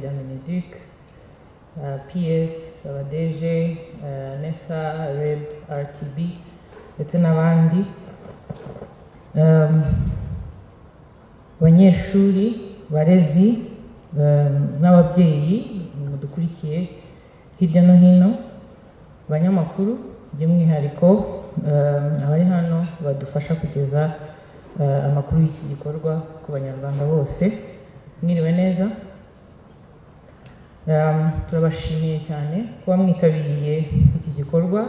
rya MINEDUC, PS, aba DG, NESA, REB, RTB ndetse n'abandi, banyeshuri, barezi, n'ababyeyi mudukurikiye hirya no hino, abanyamakuru by'umwihariko, abari hano badufasha kugeza amakuru y'iki gikorwa ku Banyarwanda bose, mwiriwe neza. Turabashimiye cyane kuba mwitabiriye iki gikorwa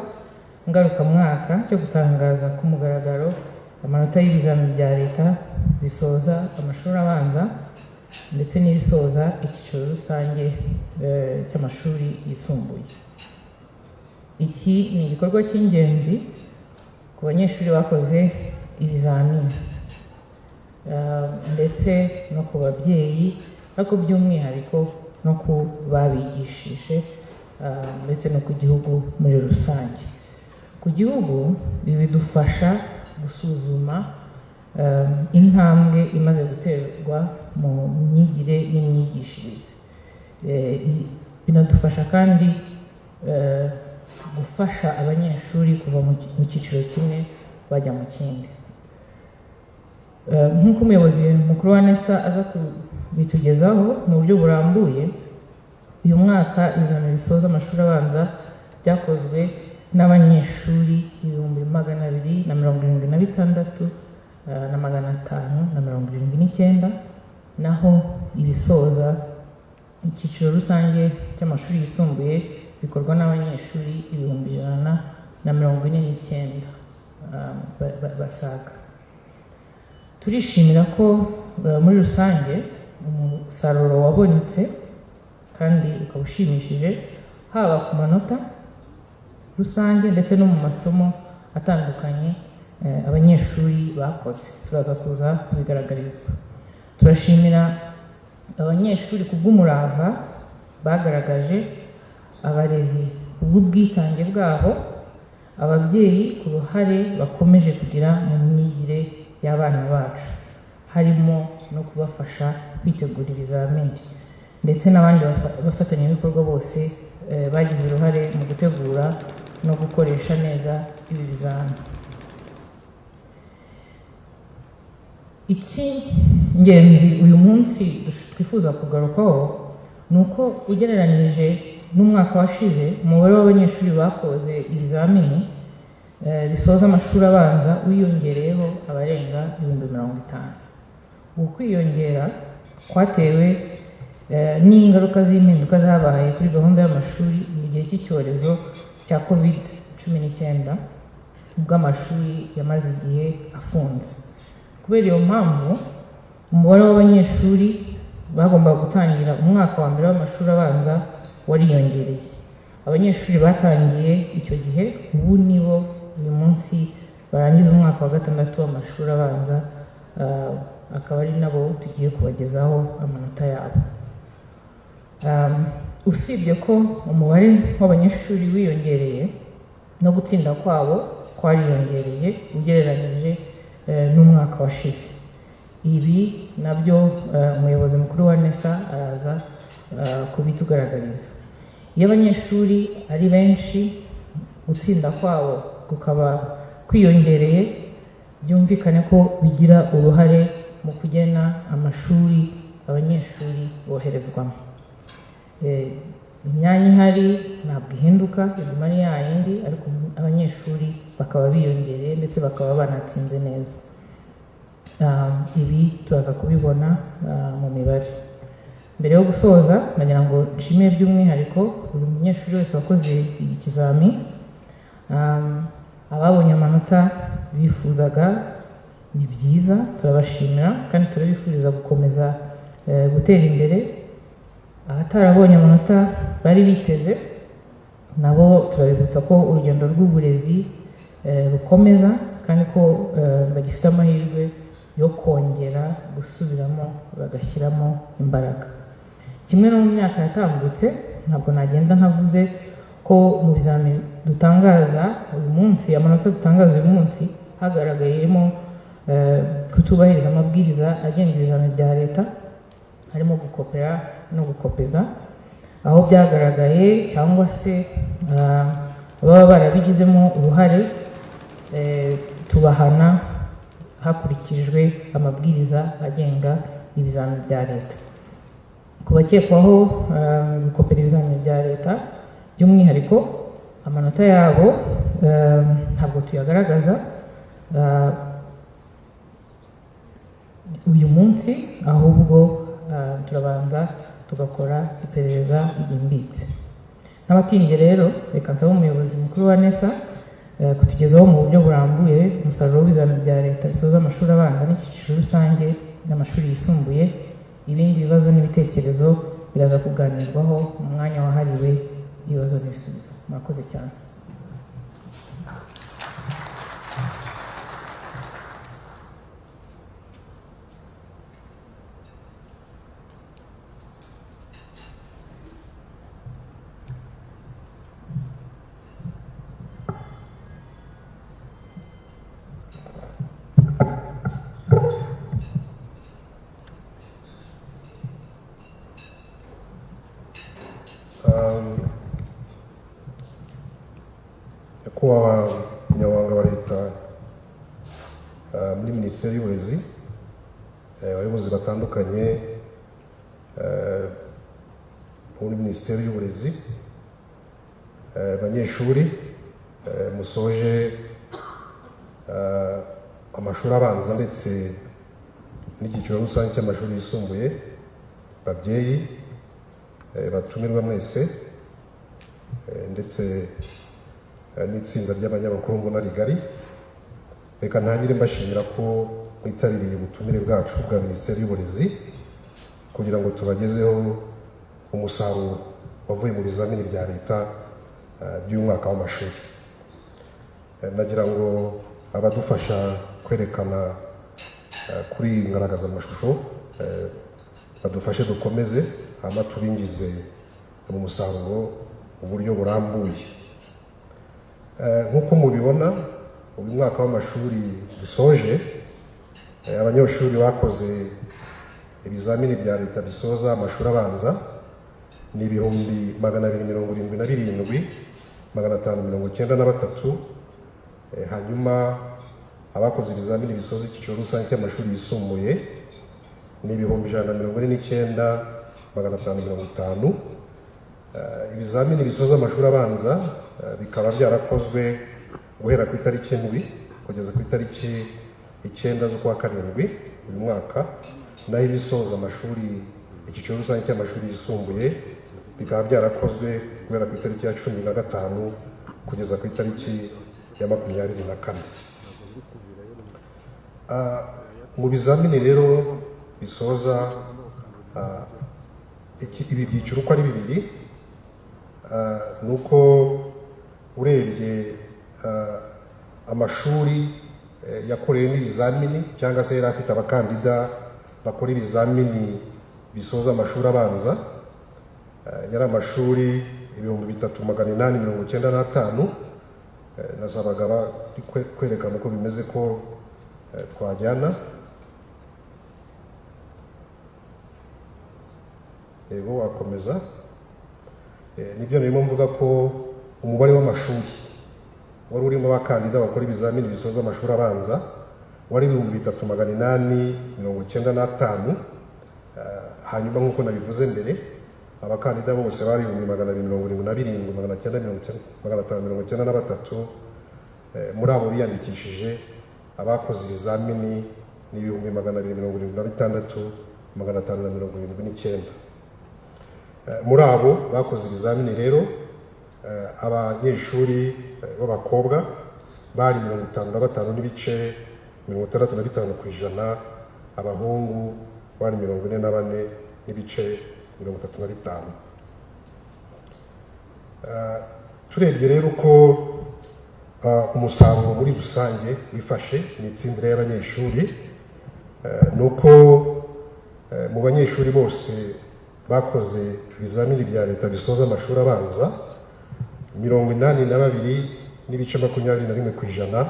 ngarukamwaka cyo gutangaza ku mugaragaro amanota y'ibizamini bya leta bisoza amashuri abanza ndetse n'ibisoza icyiciro rusange cy'amashuri yisumbuye. Iki ni igikorwa cy'ingenzi ku banyeshuri bakoze ibizamini ndetse no ku babyeyi, ariko by'umwihariko no ku babigishije, ndetse no ku gihugu muri rusange. Ku gihugu, ibi bidufasha gusuzuma intambwe imaze guterwa mu myigire n'imyigishirize. Binadufasha kandi gufasha abanyeshuri kuva mu cyiciro kimwe bajya mu kindi. Nk'uko umuyobozi mukuru wa NESA aza kubitugezaho mu buryo burambuye, uyu mwaka ibizamini bisoza amashuri abanza byakozwe n'abanyeshuri 276 579, naho ibisoza icyiciro rusange cy'amashuri yisumbuye bikorwa n'abanyeshuri 149,000 basaga. Turishimira ko muri rusange umusaruro wabonetse kandi ukaba ushimishije, haba ku manota rusange ndetse no mu masomo atandukanye abanyeshuri bakoze. Turaza kuza kubigaragarizwa. Turashimira abanyeshuri ku bw'umurava bagaragaje, abarezi ku bw'ubwitange bwabo, ababyeyi ku ruhare bakomeje kugira mu myigire y'abana bacu, harimo no kubafasha kwitegura ibizamini, ndetse n'abandi bafatanyabikorwa bose bagize uruhare mu gutegura no gukoresha neza ibi bizamini. Icy'ingenzi uyu munsi twifuza kugarukaho ni uko ugereranyije n'umwaka washize, umubare w'abanyeshuri bakoze ibizamini bisoza amashuri abanza wiyongereyeho abarenga 50,000. Uku kwiyongera kwatewe n'ingaruka z'impinduka zabaye kuri gahunda y'amashuri mu gihe cy'icyorezo cya COVID-19, ubwo amashuri yamaze igihe afunze. Kubera iyo mpamvu, umubare w'abanyeshuri bagombaga gutangira umwaka wa mbere w'amashuri abanza wariyongereye. Abanyeshuri batangiye icyo gihe ubu nibo uyu munsi barangiza umwaka wa gatandatu w'amashuri abanza, akaba ari nabo tugiye kubagezaho amanota yabo. Usibye ko umubare w'abanyeshuri wiyongereye, no gutsinda kwabo kwariyongereye ugereranyije n'umwaka washize. Ibi nabyo umuyobozi mukuru wa NESA araza kubitugaragariza. Iyo abanyeshuri ari benshi, gutsinda kwabo kukaba kwiyongereye, byumvikane ko bigira uruhare mu kugena amashuri abanyeshuri boherezwamo. Imyanya ihari ntabwo ihinduka, iguma ari ya yindi, ariko abanyeshuri bakaba biyongereye ndetse bakaba banatsinze neza. Ibi turaza kubibona mu mibare. Mbere yo gusoza, nagira ngo nshimire by'umwihariko buri munyeshuri wese wakoze iki kizami. Ababonye amanota bifuzaga ni byiza, turabashimira kandi turabifuriza gukomeza gutera imbere. Abatarabonye amanota bari biteze nabo turabibutsa ko urugendo rw'uburezi rukomeza kandi ko bagifite amahirwe yo kongera gusubiramo bagashyiramo imbaraga. Kimwe no mu myaka yatambutse, ntabwo nagenda ntavuze ko mu bizamini dutangaza uyu munsi, amanota dutangaza uyu munsi, hagaragayemo kutubahiriza amabwiriza agenga ibizamini bya leta. harimo gukopera no gukopeza, aho byagaragaye cyangwa se baba barabigizemo uruhare, tubahana hakurikijwe amabwiriza agenga ibizamini bya leta. Ku bakekwaho gukopera ibizamini bya leta by'umwihariko, amanota yabo ntabwo tuyagaragaza uyu munsi, ahubwo turabanza tugakora iperereza ryimbitse. N'abatinze rero, reka nsabe umuyobozi mukuru wa NESA kutugezaho mu buryo burambuye umusaruro w'ibizamini bya leta bisoza amashuri abanza n'icyiciro rusange n'amashuri yisumbuye. Ibindi bibazo n'ibitekerezo biraza kuganirwaho mu mwanya wahariwe ibibazo n'ibisubizo. Murakoze cyane. Nyakubahwa Munyamabanga wa Leta muri Minisiteri y'Uburezi, abayobozi batandukanye muri Minisiteri y'Uburezi, abanyeshuri musoje amashuri abanza ndetse n'icyiciro rusange cy'amashuri yisumbuye, babyeyi, batumirwa mwese, ndetse n'itsinda ry'abanyamakuru mbona rigari, reka ntangire mbashimira ko mwitabiriye ubutumire bwacu bwa Minisiteri y'Uburezi kugira ngo tubagezeho umusaruro wavuye mu bizamini bya leta by'umwaka w'amashuri. Nagira ngo abadufasha kwerekana kuri iyi ngaragazamashusho badufashe dukomeze, hanyuma tubinjize mu musaruro mu buryo burambuye. Nk'uko mubibona, uyu mwaka w'amashuri dusoje, abanyeshuri bakoze ibizamini bya leta bisoza amashuri abanza ni 277,593. Hanyuma abakoze ibizamini bisoza icyiciro rusange cy'amashuri yisumbuye ni 149,550. Ibizamini bisoza amashuri abanza bikaba byarakozwe guhera ku itariki 7 kugeza ku itariki 9 z'ukwa 7 uyu mwaka, naho ibisoza amashuri icyiciro rusange cy'amashuri yisumbuye bikaba byarakozwe guhera ku itariki ya 15 kugeza ku itariki ya 24. Mu bizamini rero bisoza ibi byiciro uko ari bibiri, nuko urebye amashuri yakoreyemo ibizamini cyangwa se yari afite abakandida bakora ibizamini bisoza amashuri abanza, yari amashuri 3895. Nasabaga kwerekana uko bimeze ko twajyana. Yego, wakomeza. Nibyo narimo mvuga ko umubare w'amashuri wari urimo abakandida bakora ibizamini bisoza amashuri abanza wari 3895. Hanyuma nk'uko nabivuze mbere, abakandida bose bari 277,593. Muri abo biyandikishije, abakoze ibizamini ni 276,579. Muri abo bakoze ibizamini rero, abanyeshuri b'abakobwa bari 55.65%, abahungu bari 44.35%. Turebye rero uko umusaruro muri rusange wifashe mu itsindire y'abanyeshuri, ni uko mu banyeshuri bose bakoze ibizamini bya leta bisoza amashuri abanza, 82.21%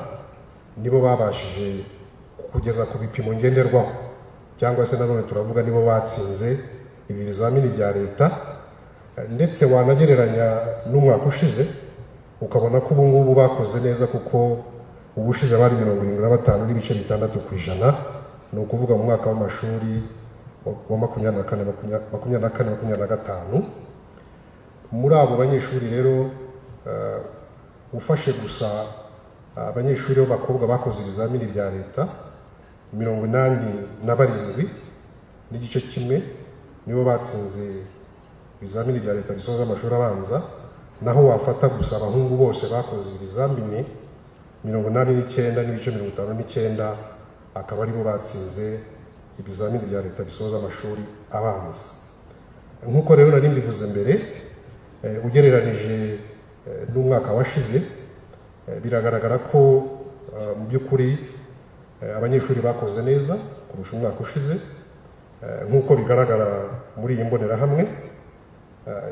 nibo babashije kugeza ku bipimo ngenderwaho, cyangwa se nanone turavuga nibo batsinze ibi bizamini bya leta, ndetse wanagereranya n'umwaka ushize ukabona ko ubu ngubu bakoze neza, kuko ubushize bari 75.6%, ni ukuvuga mu mwaka w'amashuri wa 24 24 25. Muri abo banyeshuri rero, ufashe gusa abanyeshuri b'abakobwa bakoze ibizamini bya leta, 87.5% nibo batsinze ibizamini bya leta bisoza amashuri abanza, naho wafata gusa abahungu bose bakoze ibizamini, 89.59% akaba aribo batsinze ibizamini bya leta bisoza amashuri abanza. Nk'uko rero nari mbivuze mbere, ugereranije n'umwaka washize, biragaragara ko mu by'ukuri abanyeshuri bakoze neza kurusha umwaka ushize, nk'uko bigaragara muri iyi mbonerahamwe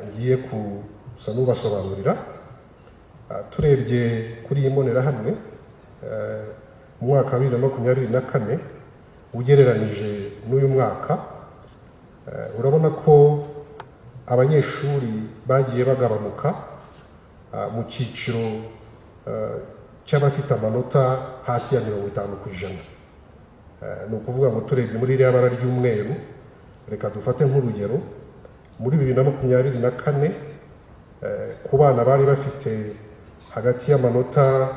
ngiye gusa n'ubasobanurira. Turebye kuri iyi mbonerahamwe, mu mwaka wa 2024 ugereranije n'uyu mwaka, urabona ko abanyeshuri bagiye bagabanuka mu cyiciro cy'abafite amanota hasi ya 50%. Ni ukuvuga ngo turebye muri iriya bara ry'umweru, reka dufate nk'urugero muri 2024, ku bana bari bafite hagati y'amanota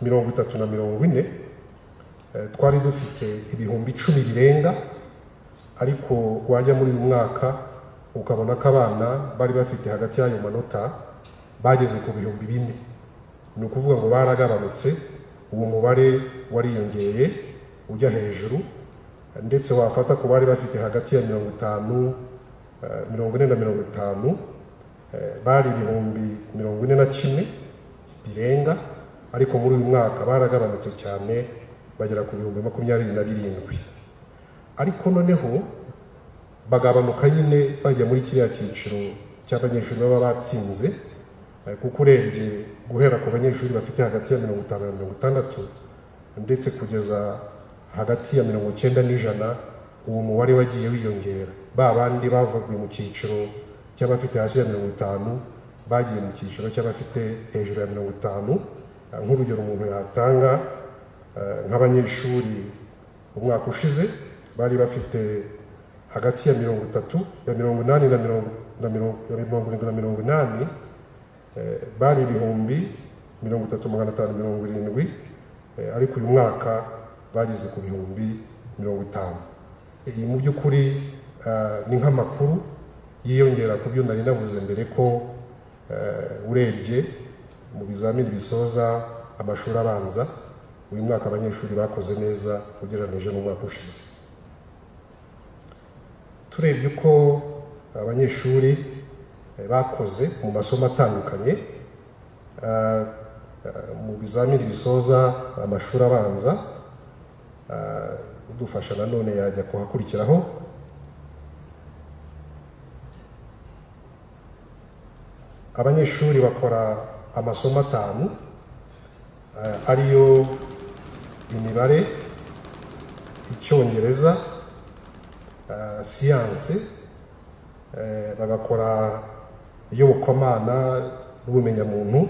30 na 40, twari dufite 10,000 birenga, ariko wajya muri uyu mwaka ukabona ko abana bari bafite hagati y'ayo manota bageze ku 4,000. Ni ukuvuga ngo baragabanutse, uwo mubare wariyongeye ujya hejuru, ndetse wafata ku bari bafite hagati ya 50, 40 na 50, bari 41,000 birenga, ariko muri uyu mwaka baragabanutse cyane bagera ku 27,000. Ariko noneho bagabanuka nyine bajya muri kiriya cyiciro cy'abanyeshuri baba batsinze, kuko urebye guhera ku banyeshuri bafite hagati ya 50 na 60 ndetse kugeza hagati ya 90 n'ijana, uwo mubare wagiye wiyongera. Ba bandi bavuye mu cyiciro cy'abafite hasi ya 50 bagiye mu cyiciro cy'abafite hejuru ya 50. Nk'urugero umuntu yatanga, nk'abanyeshuri umwaka ushize bari bafite hagati ya 30 ya 80 na 70 na 80, bari 30,570, ariko uyu mwaka bageze ku 50,000. Iyi mu by'ukuri ni nk'amakuru yiyongera ku byo nari navuze mbere ko urebye mu bizamini bisoza amashuri abanza uyu mwaka abanyeshuri bakoze neza ugereranije n'umwaka ushize. Turebye uko abanyeshuri bakoze mu masomo atandukanye mu bizamini bisoza amashuri abanza, udufasha nanone yajya kuhakurikiraho. Abanyeshuri bakora amasomo 5, ariyo imibare, icyongereza, siyanse, bagakora iyobokamana n'ubumenyamuntu,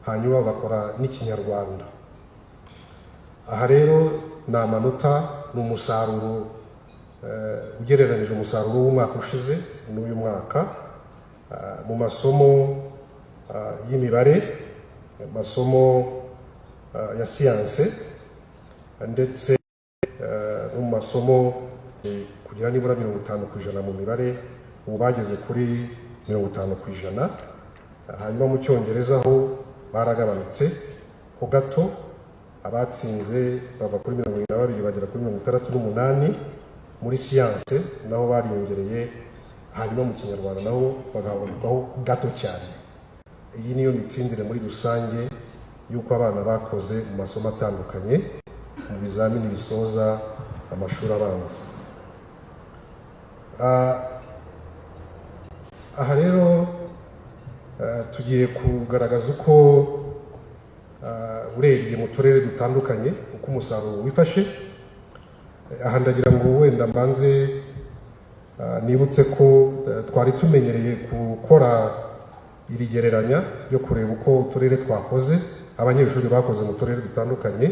hanyuma bagakora n'ikinyarwanda. Aha rero ni amanota, ni umusaruro ugereranije umusaruro w'umwaka ushize n'uyu mwaka mu masomo y'imibare, mu masomo ya siyanse, ndetse no mu masomo kugira nibura 50% mu mibare, ubu bageze kuri 50%. Hanyuma mu cyongereza ho baragabanutse ho gato, abatsinze bava kuri 72 bagera kuri 68. Muri siyanse naho bariyongereye, hanyuma mu kinyarwanda naho bagabanukaho gato cyane. Iyi niyo mitsindire muri rusange y'uko abana bakoze mu masomo atandukanye mu bizamini bisoza amashuri abanza. Aha rero tugiye kugaragaza uko urebye mu turere dutandukanye uko umusaruro wifashe. Aha ndagira ngo wenda mbanze Nibutse ko twari tumenyereye gukora iri gereranya ryo kureba uko uturere twakoze, abanyeshuri bakoze mu turere dutandukanye,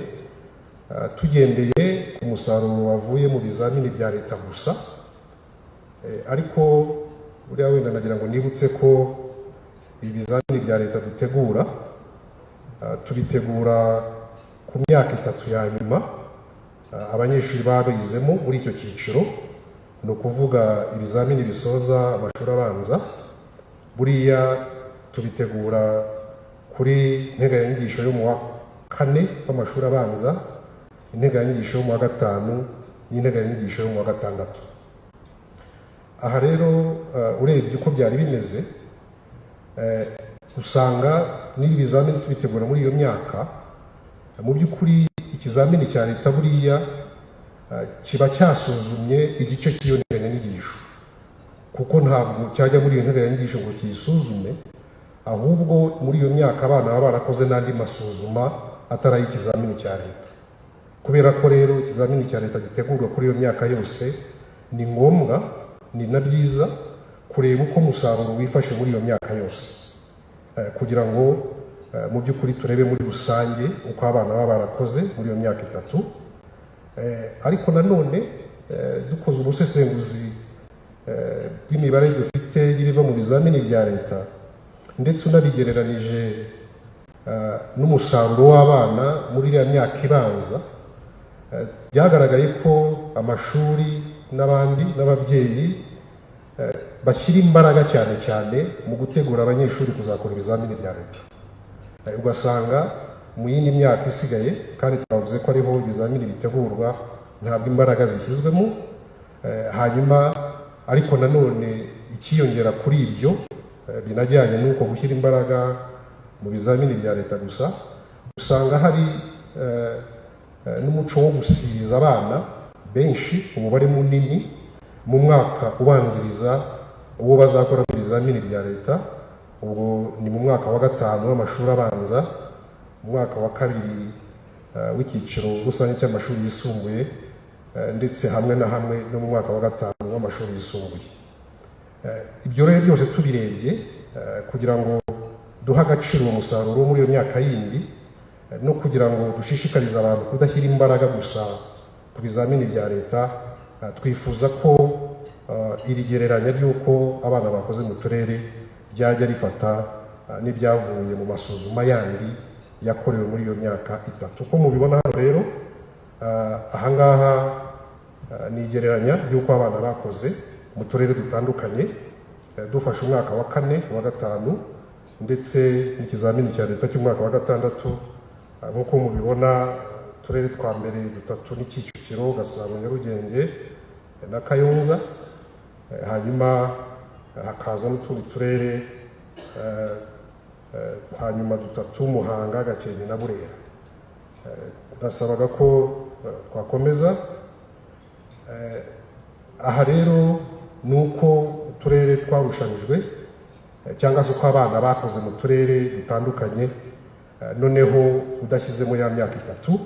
tugendeye ku musaruro wavuye mu bizamini bya leta gusa. Ariko buriya wenda nagira ngo nibutse ko ibizamini bya leta dutegura, tubitegura ku myaka 3 ya nyuma abanyeshuri babizemo muri icyo cyiciro, ni ukuvuga ibizamini bisoza amashuri abanza. Buriya tubitegura kuri integanyanyigisho yo mu wa 4 w'amashuri abanza, integanyanyigisho yo mu wa 5 n'integanyanyigisho yo mu wa 6. Aha rero urebye uko byari bimeze, usanga n'ibi bizamini tubitegura muri iyo myaka, mu by'ukuri ikizamini cya leta buriya kiba cyasuzumye igice cy'iyo nteganyanyigisho, kuko ntabwo cyajya muri iyo nteganyanyigisho ngo kiyisuzume, ahubwo muri iyo myaka abana baba barakoze n'andi masuzuma atari ay'ikizamini cya leta. Kubera ko rero ikizamini cya leta gitegurwa kuri iyo myaka yose, ni ngombwa, ni na byiza kureba uko umusaruro wifashe muri iyo myaka yose, kugira ngo mu by'ukuri turebe muri rusange uko abana baba barakoze muri iyo myaka 3. Ariko nanone dukoze ubusesenguzi bw'imibare dufite y'ibiva mu bizamini bya leta, ndetse unabigereranije n'umusaruro w'abana muri iriya myaka ibanza, byagaragaye ko amashuri n'abandi n'ababyeyi bashyira imbaraga cyane cyane mu gutegura abanyeshuri kuzakora ibizamini bya leta. Ugasanga mu yindi myaka isigaye, kandi twavuze ko ariho ibizamini bitegurwa, ntabwo imbaraga zishyizwemo. Hanyuma ariko nanone ikiyongera kuri ibyo, binajyanye n'uko gushyira imbaraga mu bizamini bya leta gusa, usanga hari n'umuco wo gusiza abana benshi, umubare munini, mu mwaka ubanziriza uwo bazakora mu bizamini bya leta. Ubwo ni mu mwaka wa 5 w'amashuri abanza, mu mwaka wa 2 w'icyiciro rusange cy'amashuri yisumbuye, ndetse hamwe na hamwe no mu mwaka wa 5 w'amashuri yisumbuye. Ibyo rero byose tubirebye, kugira ngo duhe agaciro uwo musaruro muri iyo myaka yindi, no kugira ngo dushishikarize abantu kudashyira imbaraga gusa ku bizamini bya leta, twifuza ko iri gereranya ry'uko abana bakoze mu turere ryajya rifata n'ibyavuye mu masuzuma yandi yakorewe muri iyo myaka 3. Uko mubibona hano rero, ahangaha ni igereranya ry'uko abana bakoze mu turere dutandukanye, dufashe umwaka wa 4, wa 5 ndetse n'ikizamini cya leta cy'umwaka wa 6. Nk'uko mubibona, uturere twa mbere 3 ni Kicukiro, Gasabo, Nyarugenge na Kayonza. Hanyuma hakaza n'utundi turere hanyuma 3, Muhanga, Gakenke na Burera. Nasabaga ko twakomeza. Aha rero ni uko uturere twarushanijwe, cyangwa se uko abana bakoze mu turere dutandukanye, noneho udashyizemo ya myaka 3.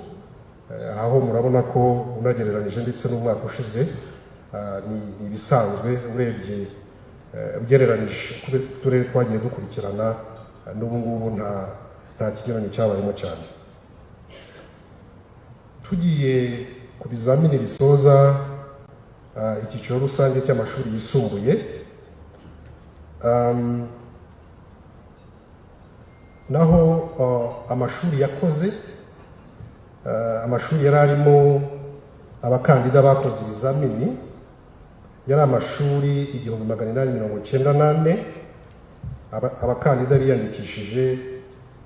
Aho murabona ko unagereranije ndetse n'umwaka ushize, ni ibisanzwe urebye, ugereranije uko uturere twagiye dukurikirana, n'ubu ngubu nta kinyuranyo cyabayemo cyane. Tugiye ku bizamini bisoza icyiciro rusange cy'amashuri yisumbuye, naho amashuri yakoze, amashuri yari arimo abakandida bakoze ibizamini yari amashuri 1894. Abakandida biyandikishije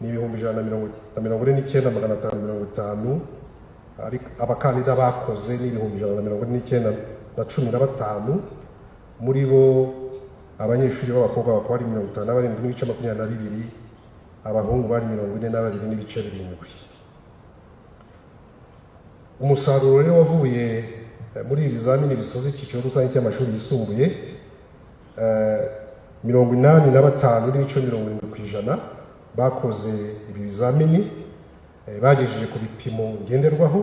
ni 149,550, ariko abakandida bakoze ni 149,015. Muri bo abanyeshuri b'abakobwa bakaba ari 57.22, abahungu bari 42.7. Umusaruro rero wavuye muri ibi bizamini bisoza icyiciro rusange cy'amashuri yisumbuye, 85.70% bakoze ibi bizamini bagejeje ku bipimo ngenderwaho,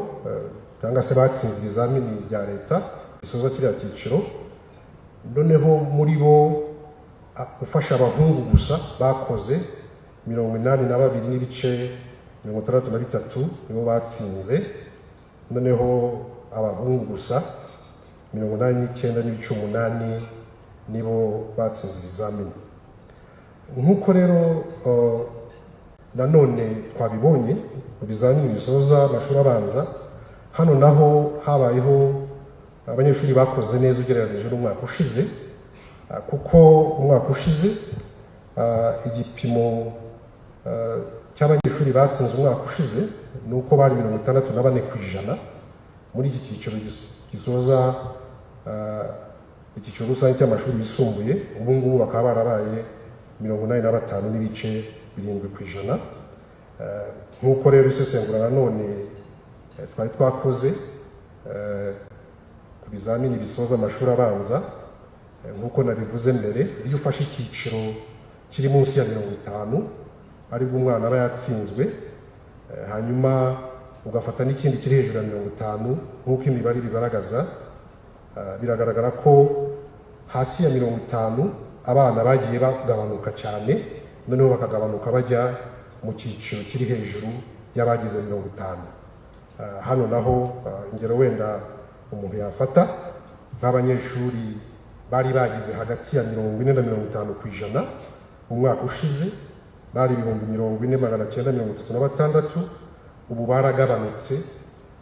cyangwa se batsinze ibizamini bya leta bisoza kiriya cyiciro. Noneho muri bo ufasha abahungu gusa bakoze 82.63 nibo batsinze. Noneho abahungu gusa 89.8 nibo batsinze ibizamini. Nk'uko rero nanone twabibonye mu bizamini bisoza amashuri abanza, hano naho habayeho abanyeshuri bakoze neza ugereranyije n'umwaka ushize, kuko umwaka ushize igipimo cy'abanyeshuri batsinze umwaka ushize ni uko bari 64% muri iki cyiciro gisoza icyiciro rusange cy'amashuri yisumbuye. Ubu ngubu bakaba barabaye 85.7%. Nk'uko rero isesengura nanone twari twakoze ku bizamini bisoza amashuri abanza, nk'uko nabivuze mbere, iyo ufashe icyiciro kiri munsi ya 50 aribwo umwana aba yatsinzwe, hanyuma ugafata n'ikindi kiri hejuru ya 50, nk'uko imibare ibigaragaza, biragaragara ko hasi ya 50 abana bagiye bagabanuka cyane, noneho bakagabanuka bajya mu cyiciro kiri hejuru y'abagize 50. Hano naho ingero wenda umuntu yafata nk'abanyeshuri bari bagize hagati ya 40 na 50% mu mwaka ushize bari 40,936, ubu baragabanutse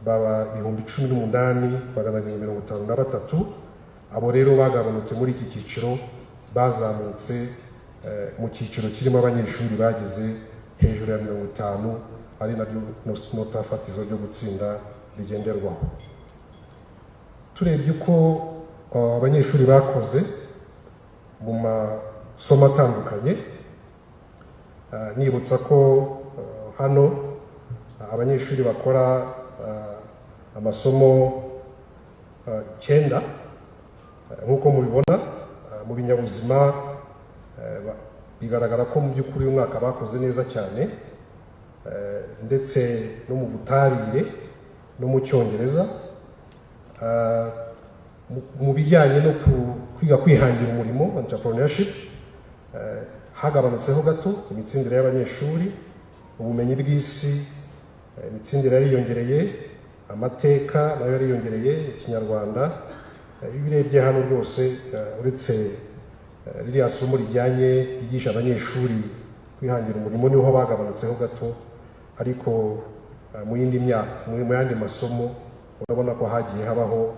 baba 18,753. Abo rero bagabanutse muri iki cyiciro bazamutse mu cyiciro kirimo abanyeshuri bageze hejuru ya 50, ari naryo nota fatizo ryo gutsinda rigenderwaho. Turebye uko abanyeshuri bakoze mu masomo atandukanye, nibutsa ko hano abanyeshuri bakora amasomo 9, nk'uko mubibona mu binyabuzima, bigaragara ko mu by'ukuri uyu mwaka bakoze neza cyane, ndetse no mu butabire no mu Cyongereza. Mu bijyanye no kwiga kwihangira umurimo, entrepreneurship, hagabanutseho gato imitsindire y'abanyeshuri. Ubumenyi bw'isi, imitsindire yariyongereye, amateka nayo yariyongereye, Ikinyarwanda. Iyo urebye hano rwose, uretse ririya somo rijyanye ryigisha abanyeshuri kwihangira umurimo niho bagabanutseho gato, ariko mu yindi myaka, mu yandi masomo urabona ko hagiye habaho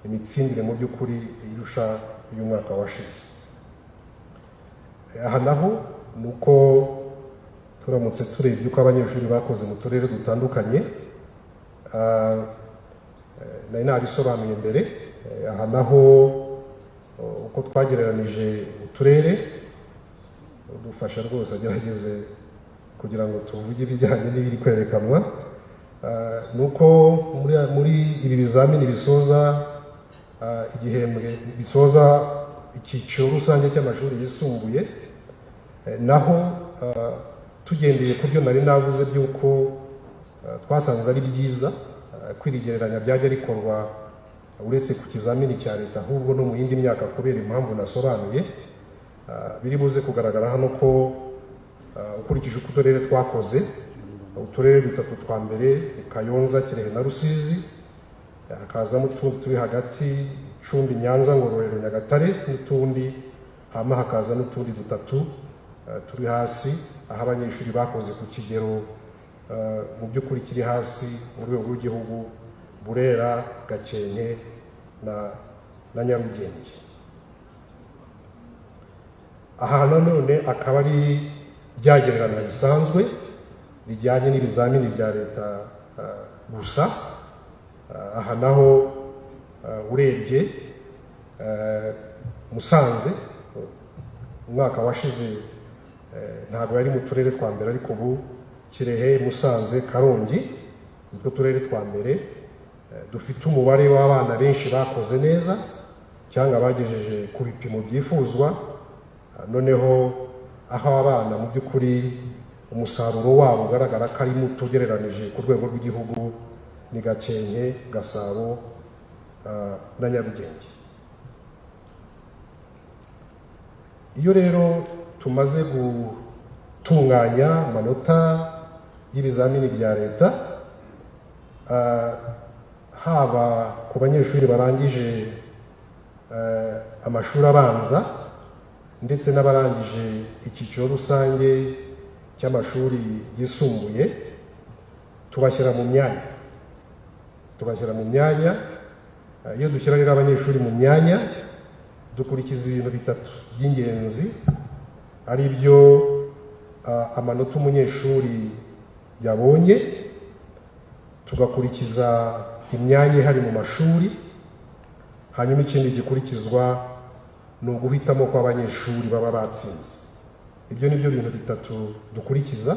imitsindire mu by'ukuri irusha y'umwaka washize. Aha naho ni uko turamutse turebye uko abanyeshuri bakoze mu turere dutandukanye, nari nabisobanuye mbere. Aha naho uko twagereranije uturere, udufasha rwose agerageze kugira ngo tuvuge ibijyanye n'ibiri kwerekanwa, ni uko muri ibi bizamini bisoza igihembwe bisoza icyiciro rusange cy'amashuri yisumbuye, naho tugendeye ku byo nari navuze by'uko twasanze ari byiza ko iri gereranya byajya rikorwa uretse ku kizamini cya leta ahubwo no mu yindi myaka kubera impamvu nasobanuye, biri buze kugaragara hano ko ukurikije uko uturere twakoze, uturere dutatu twa mbere ni Kayonza, Kirehe na Rusizi, hakazamo utundi turi hagati, Gicumbi, Nyanza, Ngororero, Nyagatare n'utundi, hama hakaza n'utundi dutatu turi hasi, aho abanyeshuri bakoze ku kigero mu by'ukuri kiri hasi mu rwego rw'igihugu, Burera, Gakenke na Nyarugenge. Aha nanone akaba ari ryagereranya bisanzwe bijyanye n'ibizamini bya leta gusa. Aha naho urebye Musanze umwaka washize ntabwo yari mu turere twa mbere, ariko ubu Kirehe, Musanze, Karongi nitwo turere twa mbere dufite umubare w'abana benshi bakoze neza cyangwa bagejeje ku bipimo byifuzwa. Noneho aho abana mu by'ukuri umusaruro wabo ugaragara ko ari muto ugereranije ku rwego rw'igihugu ni Gakenke, Gasabo na Nyarugenge. Iyo rero tumaze gutunganya amanota y'ibizamini bya leta, haba ku banyeshuri barangije amashuri abanza ndetse n'abarangije icyiciro rusange cy'amashuri yisumbuye, tubashyira mu myanya. Iyo dushyira rero abanyeshuri mu myanya, dukurikiza ibintu bitatu by'ingenzi, ari byo amanota umunyeshuri yabonye, tugakurikiza imyanya ihari mu mashuri, hanyuma ikindi gikurikizwa ni uguhitamo kw'abanyeshuri baba batsinze. Ibyo ni byo bintu bitatu dukurikiza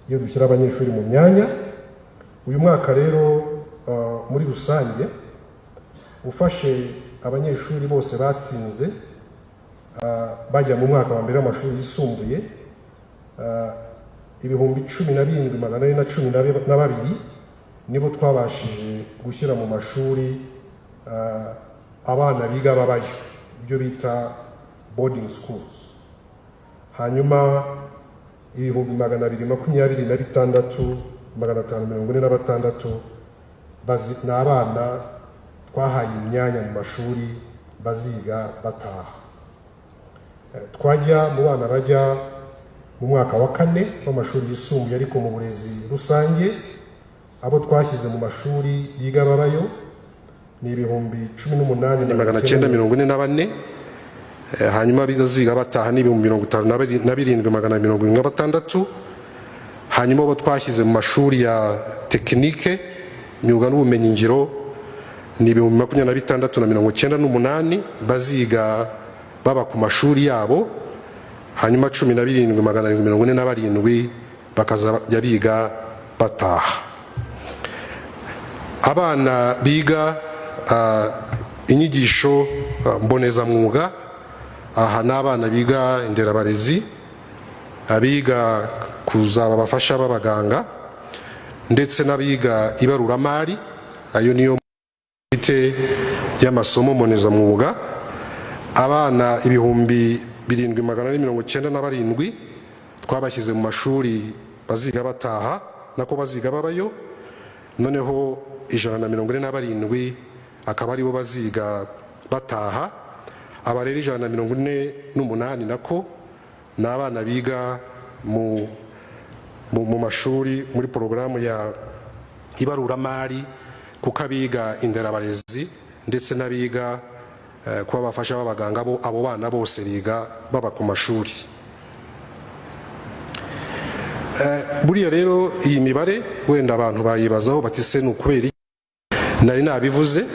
iyo dushyira abanyeshuri mu myanya. Uyu mwaka rero, muri rusange, ufashe abanyeshuri bose batsinze bajya mu mwaka wa mbere w'amashuri yisumbuye, 17,412 nibo twabashije gushyira mu mashuri abana biga babayo, ibyo bita boarding schools, hanyuma 226,546 ni abana twahaye imyanya mu mashuri baziga bataha. Twajya mu bana bajya mu mwaka wa kane w'amashuri yisumbuye ariko mu burezi rusange, abo twashyize mu mashuri biga babayo ni 18,944, hanyuma bizaziga bataha ni 57,776, hanyuma abo twashyize mu mashuri ya tekinike, imyuga n'ubumenyingiro ni 26,098 baziga baba ku mashuri yabo, hanyuma 17,747 bakazajya biga bataha. Abana biga inyigisho mbonezamwuga, aha ni abana biga inderabarezi, abiga kuzaba abafasha b'abaganga ndetse n'abiga ibaruramari, ayo niyo mfite y'amasomo mbonezamwuga. Abana 7,497 twabashyize mu mashuri baziga bataha, nako baziga babayo, noneho 147 akaba aribo baziga bataha. Aba rero 148 nako ni abana biga mu mashuri muri porogaramu ya ibaruramari, kuko abiga inderabarezi ndetse n'abiga kuba abafasha b'abaganga bo, abo bana bose biga baba ku mashuri. Buriya rero iyi mibare wenda abantu bayibazaho bati: "Se ni ukubera iki?" Nari nabivuze,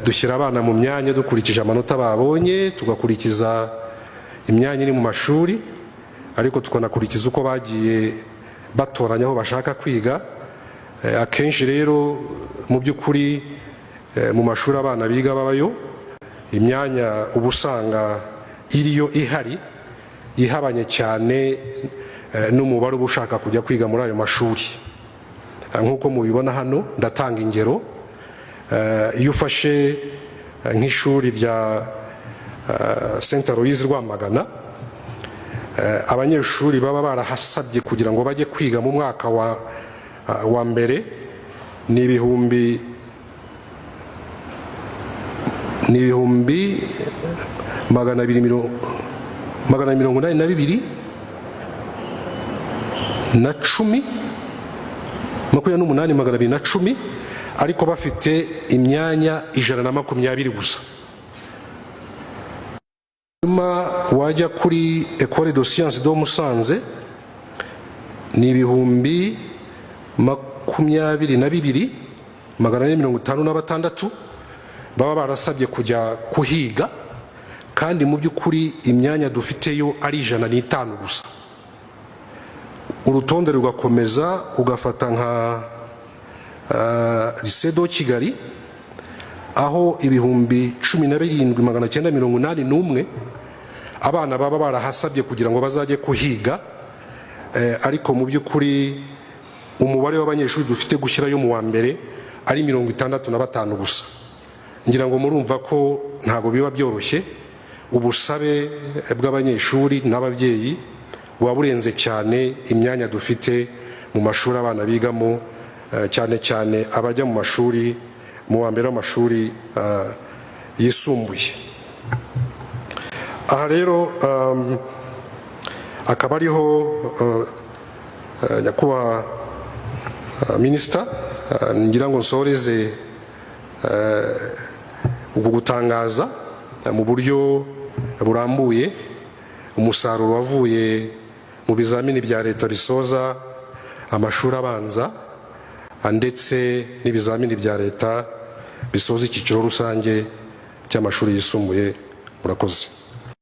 dushyira abana mu myanya dukurikije amanota babonye, tugakurikiza imyanya iri mu mashuri, ariko tukanakurikiza uko bagiye batoranya aho bashaka kwiga. Akenshi rero mu by'ukuri, mu mashuri abana biga babayo, imyanya uba usanga iriyo ihari ihabanye cyane n'umubare uba ushaka kujya kwiga muri ayo mashuri. Nk'uko mubibona hano, ndatanga ingero, iyo ufashe nk'ishuri rya Saint Aloys Rwamagana, abanyeshuri baba barahasabye kugira ngo bajye kwiga mu mwaka wa mbere ni 282,210, 28,210, ariko bafite imyanya 120 gusa. Nyuma wajya kuri Ecole de Sciences de Musanze, ni 22,456 baba barasabye kujya kuhiga, kandi mu by'ukuri imyanya dufiteyo ari 105 gusa. Urutonde rugakomeza, ugafata nka Lycée de Kigali, aho 17,981 abana baba barahasabye kugira ngo bazajye kuhiga, ariko mu by'ukuri umubare w'abanyeshuri dufite gushyirayo mu wa mbere ari 65 gusa. Ngira ngo murumva ko ntabwo biba byoroshye. ubusabe bw'abanyeshuri n'ababyeyi buba burenze cyane imyanya dufite mu mashuri abana bigamo, cyane cyane abajya mu mashuri mu wa mbere w'amashuri yisumbuye. Aha rero akaba ariho, nyakubahwa minisita, ngira ngo nsoreze uku gutangaza mu buryo burambuye umusaruro wavuye mu bizamini bya leta bisoza amashuri abanza ndetse n'ibizamini bya leta bisoza icyiciro rusange cy'amashuri yisumbuye. Murakoze.